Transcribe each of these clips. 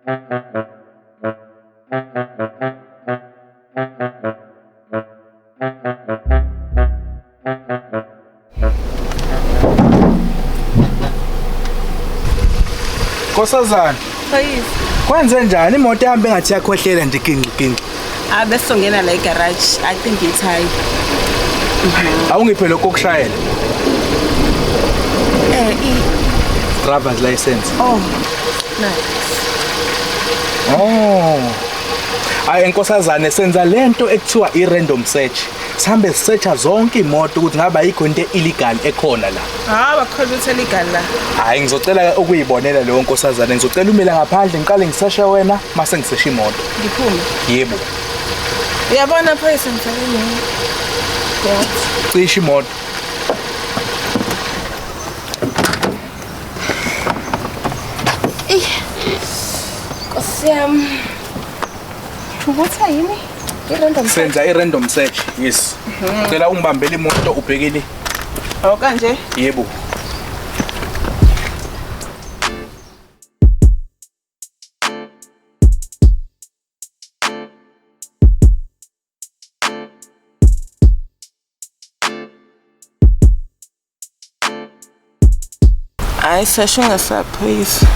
Nkosazana, Phoyisa. kwenze njani imoto yami engathi yakhohlela nje ginqi ginqi. Ah besongena la egarage. I think it's high. Awungiphe lokho okushayela. Eh i Driver's license. oh. Nice. Oh. Hayi nkosazane senza lento ekuthiwa i-random search. Sihambe sisearcha zonke imoto ukuthi ngabe ayikho into illegal ekhona la. Ah bakhona ukuthi legal la. Hayi ngizocela ukuyibonela leyo nkosazane. Ngizocela umele ngaphandle ngiqale ngiseshe wena mase ngiseshe imoto. Ngiphume. Yebo. Uyabona phoyisa ngifake ne. Yeah. Cisha imoto. Nkosi yami. Ukuthi yini? I-random search. Senza i-random search. Yes. Cela ungibambele imoto ubhekile. Oh kanje. Yebo. Hayi sesho ngasaphoyisa.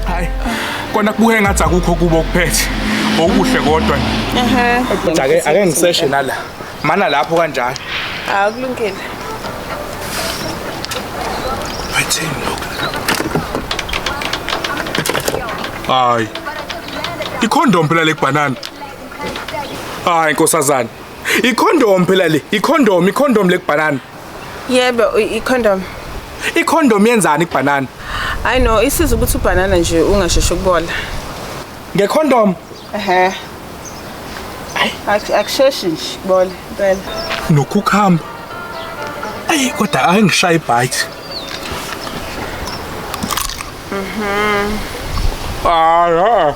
Hayi. Kona kubuke ngathi akukho kubo okuphethe. Okuhle kodwa nje. Ehhe. Kodwa ake ake ngiseshe nala. Mana lapho kanjalo. Ah kulungile. Phetheni lokho. Hayi. Icondom phela le banana. Hayi nkosazana. Icondom phela le. Icondom, icondom le banana. Yebo i-condom. Icondom yenzani kubanana? I know isiza ukuthi ubhanana nje ungasheshi ukubola. Ngecondom Ehhe. Akusheshi nje kubole impela. Nokukhamba. Ayi kodwa ake ngishaye ibite. Mhm. Ah.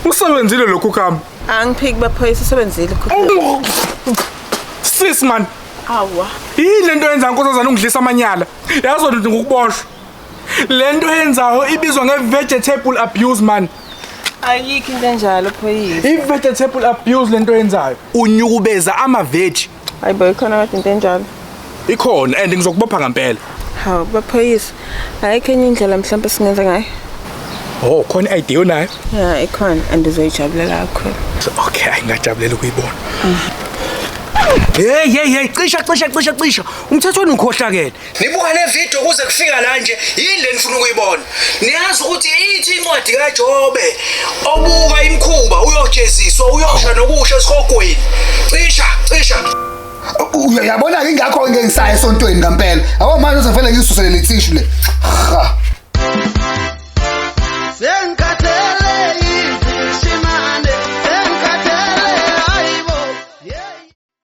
Usebenzile lokhu khamba. Angiphiki baphoyisa usebenzile khona. Sis man, Awa. yini lento yenza nkosazana ungidlisa amanyala? Yazi wena ngikuboshwa. Lento yenzayo ibizwa nge-vegetable abuse man. Ayikho into enjalo phoyisa. I-vegetable abuse lento yenzayo. Unyukubeza ama-veg. Hayi boy khona kodwa into enjalo. Ikhona and ngizokubopha ngempela. Hawu baphoyisa. Ayikho enye indlela mhlawumbe singenza ngayo. Oh, khona i-idea onayo? Ya ikhona and uzoyijabulela kakhulu. Okay, ayi ngajabulela ukuyibona. Hey hey hey, cisha cisha cisha cisha. Umthetho wenu ukhohlakele. Nibuka le video kuze kufika la nje yini le nifuna ukuyibona? Niyazi ukuthi ithi incwadi kaJobe obuka imkhuba uyojeziswa uyosha nokusha esihogweni. Cisha cisha. Uyabona ke ingakho ngeke ngisaya esontweni ngempela. Yabo manje uzovele ngisusele le tissue le. Ha.